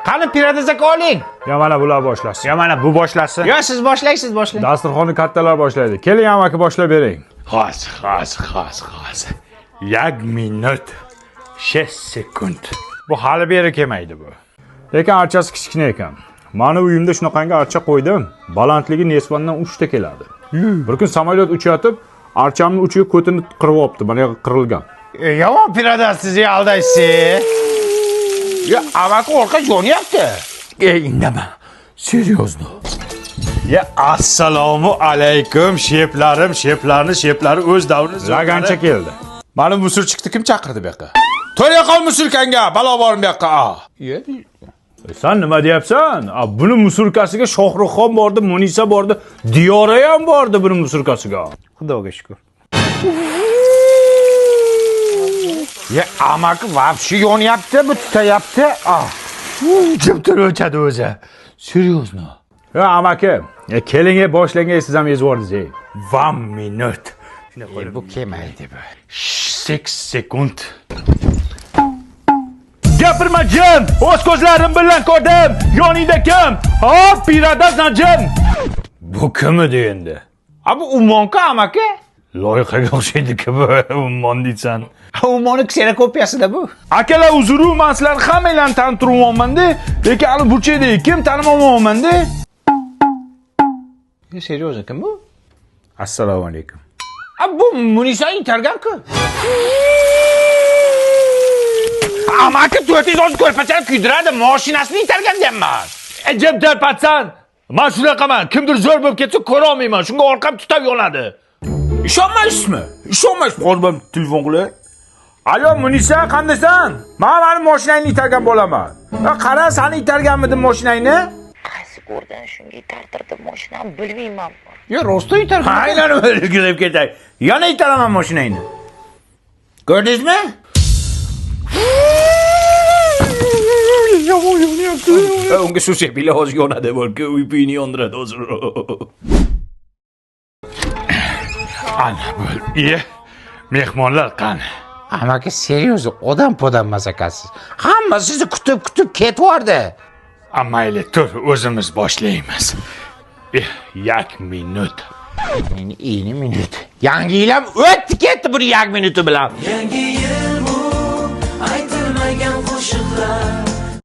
Qani Pirodoz aka oling. Yo mana bular boshlasin. Yo mana bu boshlasin. Yo siz boshlaysiz, boshlang. Dasturxonni kattalar boshlaydi. Keling amaki boshlab bering. Hozir, hozir, hozir, hozir. 1 minut 6 sekund. Bu hali beri kelmaydi bu. Lekin archasi kichkina ekan. Mani uyimda shunaqangi archa qo'ydim. Balandligi nesvandan 3 ta keladi. Bir kun samolyot uchayotib, archamni uchiga ko'tini qirib olibdi. Mana yoqqa qirilgan. Yomon Pirodoz sizni aldaysiz. Yo amaki orqa yonyapti. Ey indama. Серьезно. Ya assalomu alaykum sheplarim, sheplarni sheplari o'z davrini Lagancha keldi. Mani musulchikni kim chaqirdi bu yoqqa? To'ray qol musulkanga, balo bormi bu yoqqa? A. Sen nima deyapsan? A, buni musurkasiga Shohruxxon bordi, Munisa bordi, Diyora ham bordi buni musurkasiga. Xudoga shukur. Ya amaki вообще yonyapti, bu tutayapti. Ah. Jim tur o'chadi o'zi. Серьезно. Ya amaki, ya keling ey, boshlang ey, siz ham ezvordingiz ey. 1 minut. Bu kelmaydi bu. 6 sekund. Gapirma jim! O'z ko'zlarim bilan ko'rdim. Yoningda kim? Ha, Pirodoz jim. Bu kim edi endi? A bu Ummonku amaki. Loyihaga o'xshaydi-ku bu ummon deysan. Ummonni kserokopiyasida bu. Akalar uzru, men sizlarni hammanglarni tanib turibman-da, lekin hali burchakdagi kim tanimayapman-da. Серьезно kim bu? Assalomu alaykum. A bu Munisa itargan-ku. Amaki to'rtingiz hozir ko'rpachani kuydiradi, mashinasini itargan deyapman. Jim tur patsan. Men shunaqaman. Kimdir zo'r bo'lib ketsa ko'ra olmayman. Shunga orqam tutab yonadi. Ishonmaysizmi? Ishonmaysiz. Hozir ben telefon qilay. Alo Munisa, qandaysan? Men mani mashinangni itargan bo'laman. Ya qara, sani itarganmidim mashinangni? Qaysi ko'rdan shunga itartirdim mashinani bilmayman. Yo, rosti itargan. Aynan o'lgirib ketay. Yana itaraman mashinangni. Ko'rdingizmi? Unga suv sepinglar hozir yonadi bo'lki, uy-puyini yondiradi hozir. Ana bo'l. Iye, mehmonlar qani? Amaki серьезно, odam podam emas ekansiz. Hamma sizni kutib-kutib ketvordi. A mayli, tur, o'zimiz boshlaymiz. 1 minut. Meni ini minut. Yangi yil ham o'tdi ketdi buni 1 minuti bilan. Yangi yil